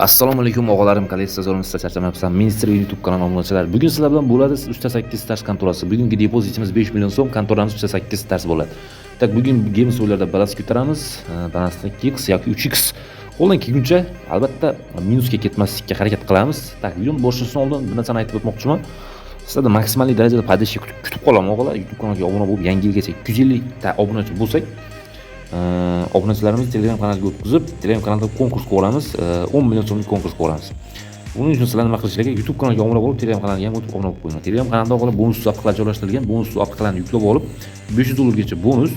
Assalomu alaykum og'alarim, qalaysiz, zo'rmisiz, charchamayapsizlar? Ministr YouTube kanali obunachilari. Bugun sizlar bilan bo'ladi 3.8 stars kontorasi. Bugungi depozitimiz 5 million so'm, kontoramiz 3.8 stars bo'ladi. Так, bugun games o'yinlarda balans ko'taramiz. Balansni 2x yoki 3x qo'ldan kelguncha albatta minusga ketmaslikka harakat qilamiz. Так, videoni boshlashdan oldin bir narsani aytib o'tmoqchiman. Sizlarda maksimal darajada поддержка kutib qolaman o'g'illar. YouTube kanaliga obuna bo'lib, yangi yilgacha 250 ta obunachi bo'lsak, obunachilarimizni Telegram kanaliga o'tkazib, Telegram kanalida konkurs qilib 10 million so'mlik konkurs qilib. Buning uchun sizlar nima qilishinglar kerak? YouTube kanaliga obuna bo'lib, Telegram kanaliga ham o'tib obuna bo'lib qo'yinglar. Telegram kanalida o'g'illar bonus apliqlar joylashtirilgan, bonus apliqlarni yuklab olib, 500 dollargacha bonus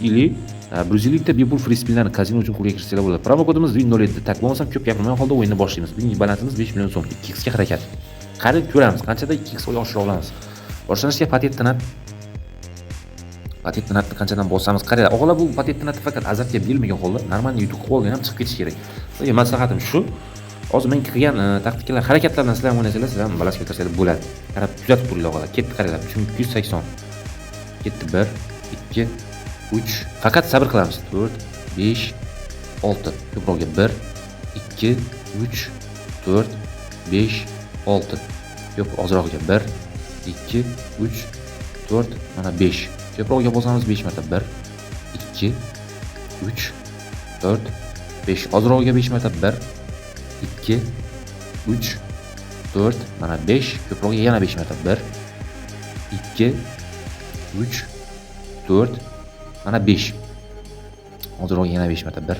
или 150 ta bepul free spinlarni kazino uchun qo'lga kiritsanglar bo'ladi. Promo kodimiz WIN07. Так, bo'lmasam ko'p gapirmay holda o'yinni boshlaymiz. Bugungi balansimiz 5 million so'm, 2x ga harakat. Qarab ko'ramiz, qanchada 2x oshira olamiz. Boshlanishga Patent qanchadan bosamiz? Qaranglar, o'g'illar, bu patent faqat azartga berilmagan holda нормальный yutuq qilib olgan ham chiqib ketish kerak. Sizlarga maslahatim shu. Hozir men qilgan taktikalar, harakatlardan sizlar ham o'ynasanglar, sizlar ham balans ko'tarsanglar bo'ladi. Qarab kuzatib turinglar o'g'illar. Ketdi, qaranglar, 3280. Ketdi 1, 2, 3. Faqat sabr qilamiz. 4, 5, 6. Ko'proqga 1, 2, 3, 4, 5, 6. Ko'p ozrog'iga 1, 2, 3, 4, mana 5. Ko'proqga bosamiz 5 marta. 1, 2, 3, 4, 5. Ozrog'iga 5 marta. 1, 2, 3, 4, mana 5. Ko'proqga yana 5 marta. 1, 2, 3, 4, mana 5. Ozrog'iga yana 5 marta. 1,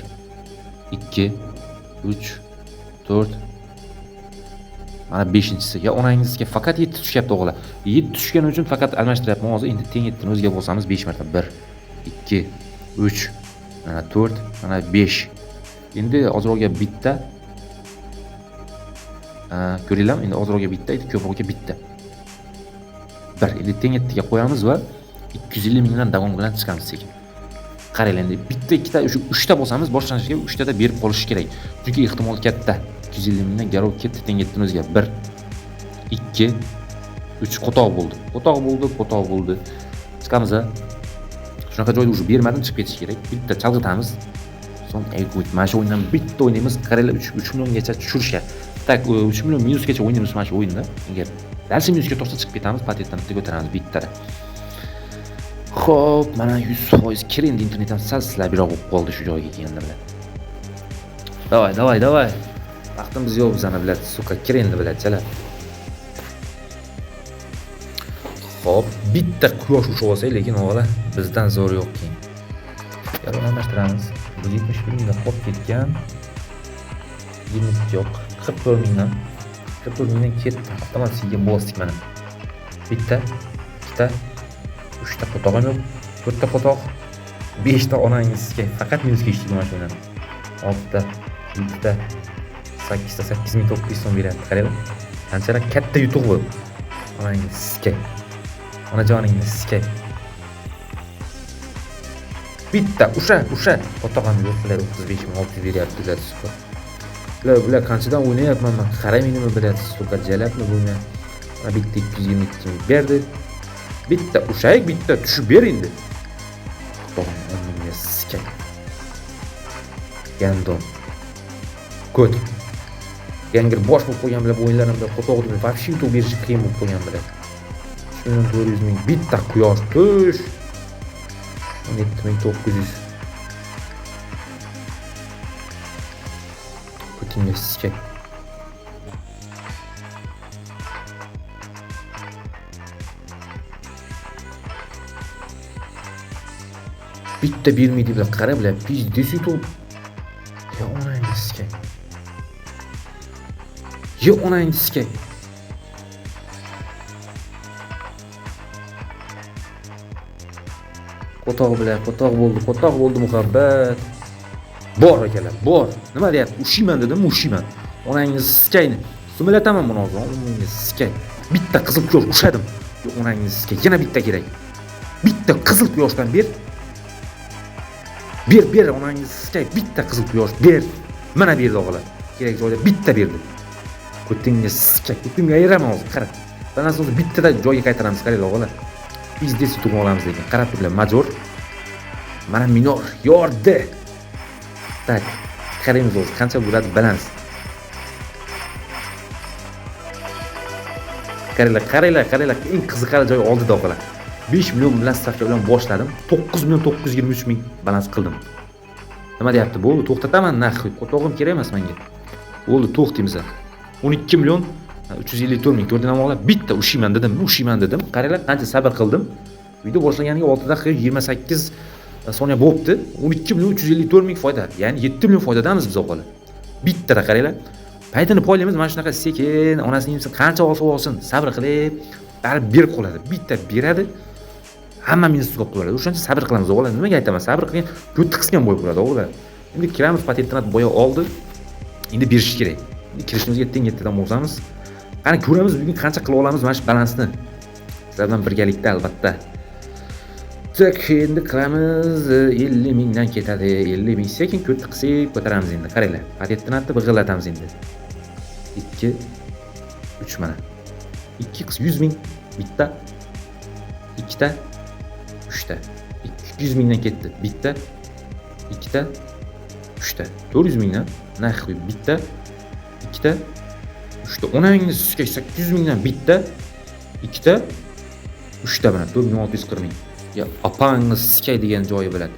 2, 3, 4, mana 5-inchisi. Ya onangizga faqat 7 tushyapti o'g'illar. 7 tushgani uchun faqat almashtiryapman hozir. Endi teng 7 ni o'ziga bosamiz 5 marta. 1, 2, 3, mana 4, mana 5. Endi ozroqga bitta. Ko'ringlarmi? Endi ozroqga bitta, endi ko'proqga bitta. 1. Endi teng 7 ga qo'yamiz va 250 mingdan davom bilan chiqamiz sekin. Qaranglar, endi bitta, ikkita, o'sha 3 ta bosamiz, boshlanishiga 3 tada berib qolishi kerak. Chunki ehtimol katta. 250 mingdan garov ketdi teng 7 ni o'ziga. 1, 2, 3 qo'toq bo'ldi. Qo'toq bo'ldi, qo'toq bo'ldi. Chiqamiz a. Shunaqa joyda уже bermadim, chiqib ketish kerak. Bitta chalg'itamiz. So'ng mana shu o'yindan bitta o'ynaymiz. Qaranglar, 3 milliongacha tushirishga. Так, 3 million minusgacha o'ynaymiz mana shu o'yinda. Agar дальше minusga tortsa chiqib ketamiz, patentdan bitta ko'taramiz bittada. Xo'p, mana 100% kir endi internet ham sal slabroq bo'lib qoldi shu joyga kelganda bilan. Давай, давай, давай. Vaqtimiz yo'q bizani bilan, сука, kir endi bilan, chala. Xo'p, bitta quyosh ushlab olsak, lekin o'g'la bizdan zo'r yo'q keyin. Yarim almashtiramiz. 171 mingdan qolib ketgan. Limit yo'q. 44 mingdan. 44 mingdan ketdi. Avtomatik bosdik mana. Bitta, ikkita, uchta qo'toq ham yo'q, to'rtta qo'toq, beshta onangizga faqat minusga eshitdik mana shu o'yindan. Oltita, yettita, sakkizta, 8900 so'm beryapti. Qaranglar. Qanchalar katta yutuq bu. Onangizni sikay. Onajoningni sikay. Bitta usha, usha. Qo'toq ham yo'q, bular 35600 beryapti, bular сука. Bular qanchadan o'ynayapman man, qaramaynimi bular, сука, jalabmi bu men. Mana bitta 222 ming berdi. Bitta ushaylik, bitta tushib ber endi. Qo'tog'im 10 mingga sikay. Gandon. Ko't. Yangir bosh bo'lib qo'ygan bilan bu o'yinlar bilan qo'toq deb вообще yutuq berish qiyin bo'lib qo'ygan bilan. 3 million 400 ming bitta quyosh tush. 17900. Putinga sikay. Bitta bermaydi bilan qara bilan пиздец yutuq. Ya onangni sikay. Ya onangni sikay. Qo'toq bilan qo'toq bo'ldi, qo'toq bo'ldi muhabbat. Bor akalar, bor. Nima deyapti? Ushiyman dedim, ushiyman. Onangni sikayni. Sumalataman buni hozir, onangni sikay. Bitta qizil quyosh ushadim. Yo onangni sikay, yana bitta kerak. Bitta qizil quyoshdan ber. Ber, ber, onangni sikay, bitta qizil quyosh ber. Mana berdi o'g'illar. Kerak joyda bitta berdi. Ko'tingni sikay, ko'tingni ayiraman hozir, qara. Bilasizmi, o'zi bittada joyga qaytaramiz, qaranglar o'g'illar. Пиздец yutuq olamiz lekin. Qarab turinglar, major. Mana minor, yordi. Так, qaraymiz hozir qancha bo'ladi bilamiz. Qaranglar, qaranglar, qaranglar, eng qiziqarli joyi oldida o'g'illar. 5 million bilan stavka bilan boshladim. 9 million 923 ming balans qildim. Nima deyapti? Bo'ldi, to'xtataman, нахуй. Qo'tog'im kerak emas menga. Bo'ldi, to'xtaymiz. 12 million 354 ming ko'rdinglarmi o'g'illar? Bitta ushiyman dedim, ushiyman dedim. Qaranglar, qancha sabr qildim. Video boshlaganiga 6 daqiqa 28 soniya bo'libdi. 12 million 354 ming foyda. Ya'ni 7 million foydadamiz biz o'g'illar. Bittada qaranglar. Paytini poylaymiz, mana shunaqa sekin, onasini yemsin, qancha olsa olsin, sabr qilib, baribir berib qoladi. Bitta beradi, hamma minus qilib qo'yadi. O'shancha sabr qilamiz o'g'illar. Nimaga aytaman? Sabr qilgan ko'tni qisgan bo'lib qoladi o'g'illar. Endi kiramiz, patentni boya oldi. Endi berish kerak. Endi kirishimizga teng 7dan bo'lsamiz. Qani ko'ramiz bugun qancha qila olamiz mana shu balansni. Sizlar bilan birgalikda albatta. Так, endi qilamiz 50 mingdan ketadi. 50 ming sekin ko'tni qisib ko'taramiz endi. Qaranglar, patentni big'illatamiz endi. 2 3 mana. 2 qis 100 ming bitta, ikkita, uchta. 200 mingdan ketdi. Bitta, ikkita, uchta. 400 mingdan нахуй bitta, ikkita, uchta. Onangni sizga 800 mingdan bitta, ikkita, uchta mana 4 million 640 ming. Ya opangni sikay degan joyi biladi.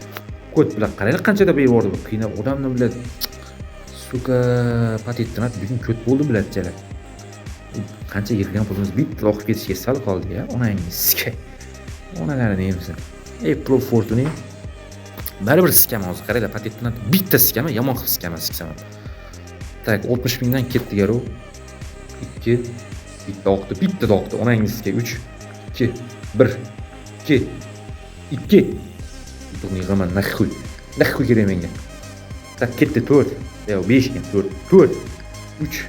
Ko't bilan qaranglar qanchada berib yubordi bu qiynab odamni biladi. Сука, patentni bugun ko't bo'ldi biladi jalab. Qancha yig'gan pulimiz bitta oqib ketishiga sal qoldi ya, onangni sikay. Onalarini yemsin. Ey, Pro Fortune baribir sikaman hozir qaranglar, patentni bitta sikaman, yomon qilib sikaman, siksam. Так, 60 mingdan ketdi garov. 2 bitta oqdi, bitta oqdi. Onangni sikay 3 2 1 2 2 Yutuqni yig'aman, нахуй. Нахуй kerak menga. Так, ketdi 4. Yo'q, 5 ekan, 4. 4 3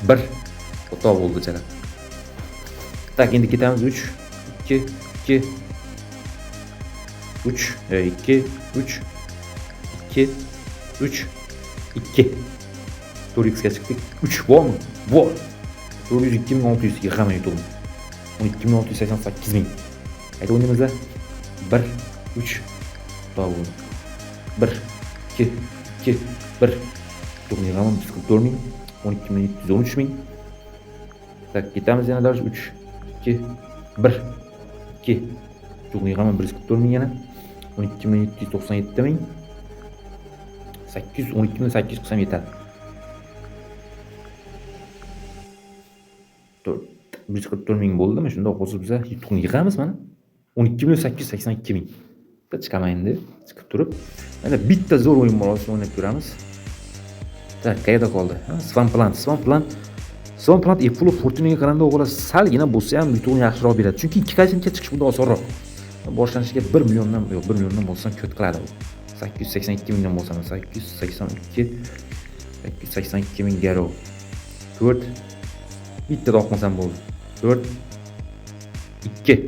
1 Xudo bo'ldi jalab. Так, endi ketamiz 3 2 2 3 2 3 2 3 2 4x ga chiqdik. 3 bormi? Bor. 402 600 yig'aman yutug'imni. 12 688 ming. Qayta o'ynaymiz. 1 3 Xudo bo'ldi. 1 2 2 1 Yutuqni yig'aman 144 ming, 12 713 ming. Так, ketamiz yana дальше 3 2 1 2 Yutuqni yig'aman 144 ming yana. 12 797 ming. 812 800 qilsam yetadi. 4 144 ming bo'ldimi? Shunda hozir biza yutuqni yig'amiz mana. 12 882 ming. Bitta chiqaman endi. Chiqib turib. Mana bitta zo'r o'yin bor, hozir o'ynab ko'ramiz. Так, qayerda qoldi? Swan Plant, Swan Plant. Swan Plant Apple Fortune'ga qaraganda o'g'il salgina bo'lsa ham yutuqni yaxshiroq beradi. Chunki ikki koeffitsiyentga chiqish bunda osonroq. Boshlanishiga 1 milliondan, yo'q, 1 milliondan bo'lsam ko't qiladi u. 882 mingdan bo'lsam, 882 882 ming garov. 4 bittada oqmasam bo'ldi. 4 2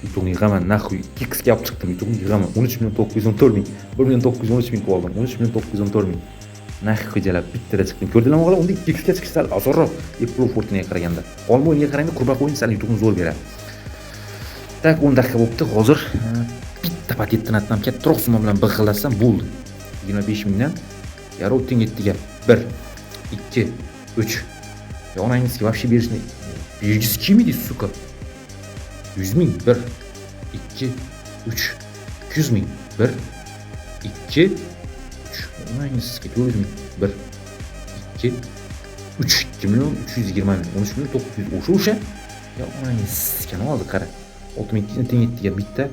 Yutuqni yig'aman, нахуй. 2 xga olib chiqdim, yutuqni yig'aman. 13 million 914 ming. 1 million 913 ming qilib oldim. 13 million 914 ming. Нахуй jalab bittada chiqdim. Ko'rdinglarmi o'g'lim? Unda 2 xga chiqish sal osonroq Apple Fortune'ga qaraganda. Olma o'yinga qaraganda qurbaqa o'yin sal yutuqni zo'r beradi. Так, 10 daqiqa bo'libdi. Hozir bitta patentni ham kattaroq summa bilan big'illasam bo'ldi. 25 mingdan yarov teng yettiga 1 2 3 Ya onangizga вообще berishni bergisi kelmaydi, сука. 100 ming 1 2 3 200 ming 1 2 3 onangizga 400 ming 1 2 3 2 million 320 ming 13 million 900 o'sha o'sha ya onangizga hozir qara 6200 teng yettiga bitta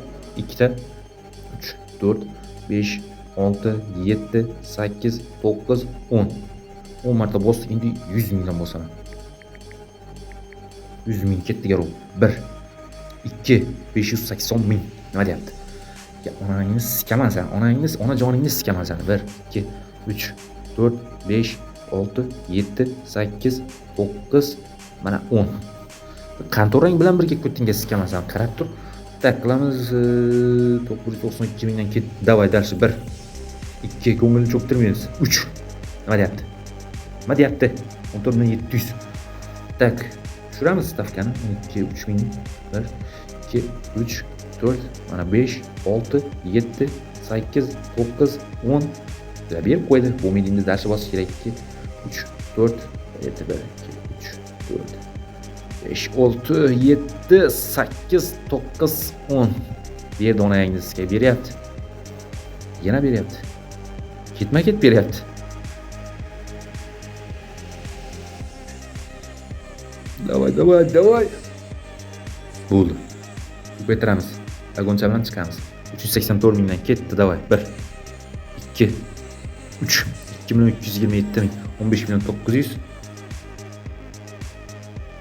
ikkita 3 4 5 6 7 8 9 10 10 marta bosdik, endi 100 mingdan bosaman. 100 ming ketdi garov. 1 2 580 ming. Nima deyapti? Ya onangni sikaman sen, onangni, onajoningni sikaman seni. 1 2 3 4 5 6 7 8 9 mana 10. Kontorang bilan birga ko'tingga sikaman sen, qarab tur. Так qilamiz, 992 mingdan ketdi. Давай дальше 1 2 ko'ngilni cho'ktirmaymiz. 3 Nima deyapti? Nima deyapti? 14 million 700. Так, tushiramiz stavkani. 12 3 ming 1 2 3 4 mana 5 6 7 8 9 10 berib qo'ydi. Bo'lmaydi, endi дальше bosish kerak. 2 3 4 7 1 2 3 4 5, 6, 7, 8, 9, 10. Berdi onangiz sizga beryapti. Yana beryapti. Ketma-ket beryapti. Давай, давай, давай. Bo'ldi. Ko'paytiramiz. Vagoncha bilan chiqamiz. 384 mingdan ketdi, давай. 1 2 3 2 million 327 ming, 15 million 900,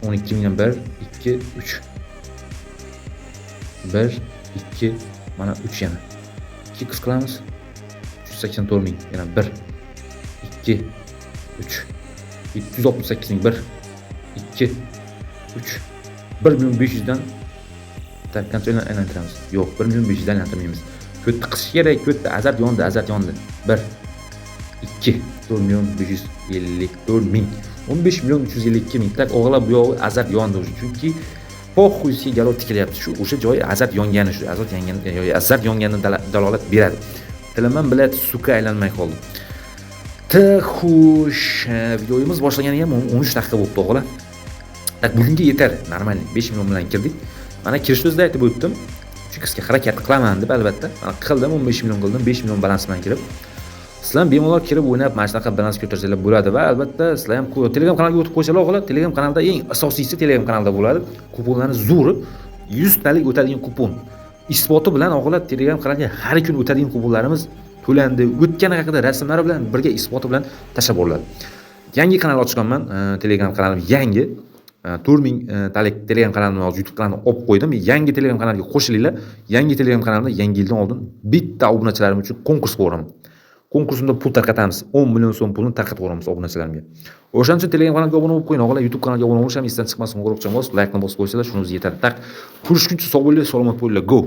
12 mingdan 1 2 3 1 2 mana 3 yana 2 qis qilamiz. 384 ming yana 1 2 3 768 ming 1 2 3 1 million 500 dan qancha aylantiramiz? Yo'q, 1 million 500 dan aylantirmaymiz. Ko'tni qisish kerak, ko'tni azart yondi, azart yondi. 1 2 4 million 554 ming, 15 million 352 ming. Tak o'g'la bu yog'i azart yondi уже, chunki poxuysiga galov tikilyapti. Shu o'sha joyi azart yongani, shu azart yongan, azart yonganidan dalolat beradi. Tilimam bilan suka aylanmay qoldi. Xush, videomiz boshlanganiga ham 13 daqiqa bo'libdi o'g'la. Tak bugunga yetar, normal 5 million bilan kirdik. Mana kirish o'zida aytib o'tdim. 3x ga harakat qilaman deb albatta. Mana qildim, 15 million qildim, 5 million balans bilan kirib. Sizlar bemalol kirib o'ynab mana shunaqa balans ko'tarsanglar bo'ladi va albatta sizlar ham Telegram kanaliga o'tib qo'ysalar o'g'lar, Telegram kanalida eng asosiysi Telegram kanalida bo'ladi. Kuponlarni zo'ri 100 talik o'tadigan kupon. Isboti bilan o'g'lar Telegram kanaliga har kun o'tadigan kuponlarimiz to'landi, o'tgani haqida rasmlari bilan birga isboti bilan tashlab boriladi. Yangi kanal ochganman, Telegram kanalim yangi. 4000 talik Telegram kanalimni hozir YouTube kanalimni olib qo'ydim. Yangi Telegram kanaliga qo'shilinglar. Yangi Telegram kanalimda yangi yildan oldin bitta obunachilarim uchun konkurs qo'yaman. Konkursimda pul tarqatamiz. 10 million so'm pulni tarqatib yuboramiz obunachilarimga. O'shaning uchun Telegram kanaliga obuna bo'lib qo'ying, o'g'lar. YouTube kanaliga obuna bo'lish ham esdan chiqmasin, qo'ng'iroqchani bosib, like ni bosib qo'ysanglar, shunisi yetadi. Tak, ko'rishguncha sog' bo'linglar, salomat bo'linglar. Go.